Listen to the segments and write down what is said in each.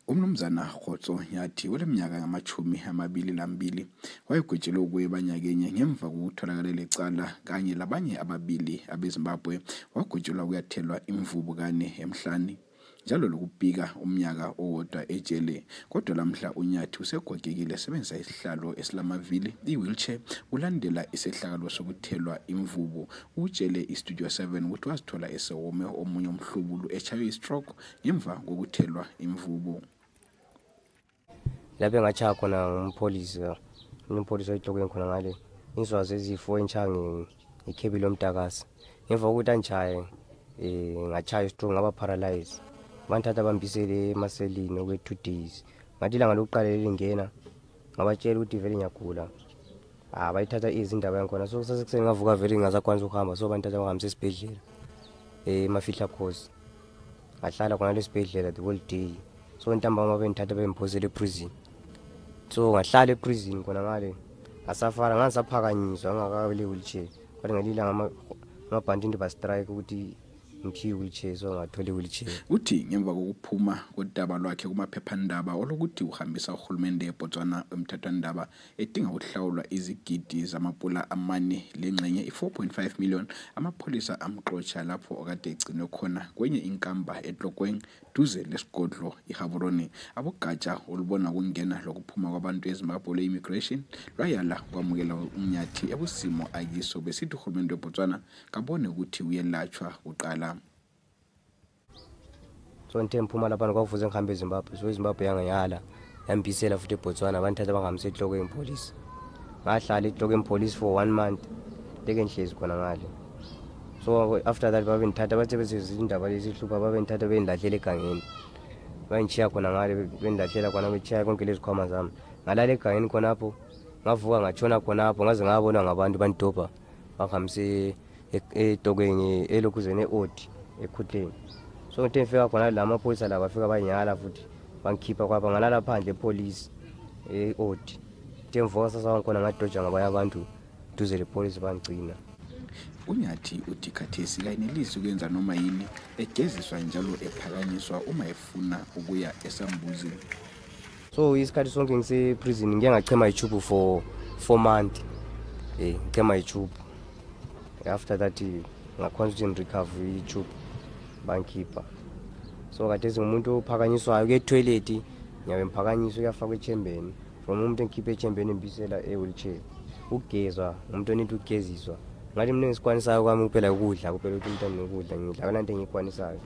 Umnumzana Kgotso Nyathi oleminyaka ngama-22 wayegwetshelwe ukuyeba nyakenye ngemva kokutholakala lecala kanye labanye ababili abeZimbabwe wagwetshelwa ukuyathelwa imvubu kane emhlani njalo lokubika umnyaka owodwa ejele. Kodwa lamhla uNyathi usegogekile sebenzisa isihlalo esilamavili i-wheelchair kulandela isehlakalo sokuthelwa imvubu. Utshele iStudio 7 ukuthi wazithola esewome omunye umhlubulu echaywe istroke ngemva kokuthelwa imvubu. Lapho engachaya khona umpolisi oyihlokweni khona ngale insizwa zezifo entshange ikhebi lomtakasi. Ngemva kokuthi angichaye ngachaya istroke ngaba paralyze. Banthatha bambisele emaselini okwe 2 days. Ngathi ilanga lokuqala lelingena ngabatshela ukuthi vele ngiyagula. Bayithatha izindaba yankhona so sasekuseni ngavuka vele ngazakwanisa ukuhamba so banthatha bangihambisa esibhedlela emafihla khosi. Ngahlala khona lesibhedlela the whole day. So ntambama bengithatha bemphosela eprison. So ngahlala eprison khona ngale ngasafara ngisaphakanyiswa ngakawele wheelchair. Kodwa ngelilanga amabhantini ba strike ukuthi ngiphiwe wheelchair so ngathole wheelchair. Uthi ngemva kokuphuma kodaba lwakhe kumaphephandaba olokuthi uhambisa uhulumende eBotswana emthathwandaba edinga ukuhlawulwa izigidi zamapula amane lengxenye i-4.5 million, amapholisa amxotsha lapho okade egcinwe khona kwenye inkamba eTlokweni duze lesigodlo iHaburoni. Abogatsha olubona kungena lokuphuma kwabantu eZimbabwe le-immigration lwayala kwamukela uNyathi ebusimo akiso besithi uhulumende weBotswana kabone ukuthi uyelatshwa kuqala. So nthe mphuma lapha kwakufuze ngihambe eZimbabwe so eZimbabwe yangayala yambisela futhi eBotswana banthatha bangamse eTlokweni police. Ngahlala eTlokweni police for 1 month leke ngihlezi khona ngale. So after that babengithatha bathe bezizindaba lezihlupha babengithatha bendahlela egangeni. Bangichiya khona ngale bendahlela khona bechiya konke lezikhwama zami. Ngalala egangeni khonapho ngavuka ngatshona khonapho ngaze ngabona ngabantu bantopha bangihamse eTlokweni elokuzene eOdi eKhutleni. So nthe ngifika khona la mapholisa la bafika banyala futhi bangikhipha kwapha ngalala phandle epolice eOdi. Nthe mvuka sasa khona ngadoja ngabanye abantu duze lepolice bangigcina. uNyathi uthi khathesi kayinelisi ukwenza noma yini egeziswa njalo ephakanyiswa uma efuna ukuya esambuzini. So isikhathi sonke ngise prison ngike ngachema iTube for 4 months. Ngechema iTube. After that ngakwanisa ukuthi recover iTube bangikhipha. So khathesi ngumuntu ophakanyiswayo ke toilet ngiyabe mphakanyiswa uyafaka echambeni from umuntu engikhipha echambeni embisela e-wheelchair. Ugezwa umuntu onito ugeziswa. Ngathi mina ngisikwanisayo kwami kuphela ukudla kuphela ukuthi umuntu anokudla ngidla kanti engikwanisayo.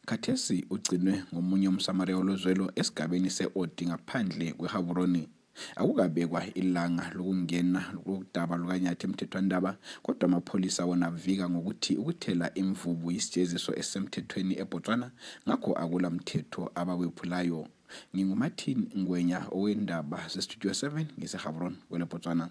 Khathesi ugcinwe ngomunye umsamaria olozwelo esigabeni seOdi ngaphandle kweHaburoni. Akukabekwa ilanga lokungena lokudaba lukaNyathi emthethwandaba kodwa amapholisa wona vika ngokuthi ukuthela imvubu isijeziso esemthethweni eBotswana ngakho akula mthetho abawephulayo. NginguMartin Ngwenya owendaba zeStudio 7 ngiseHaburoni kwele Botswana.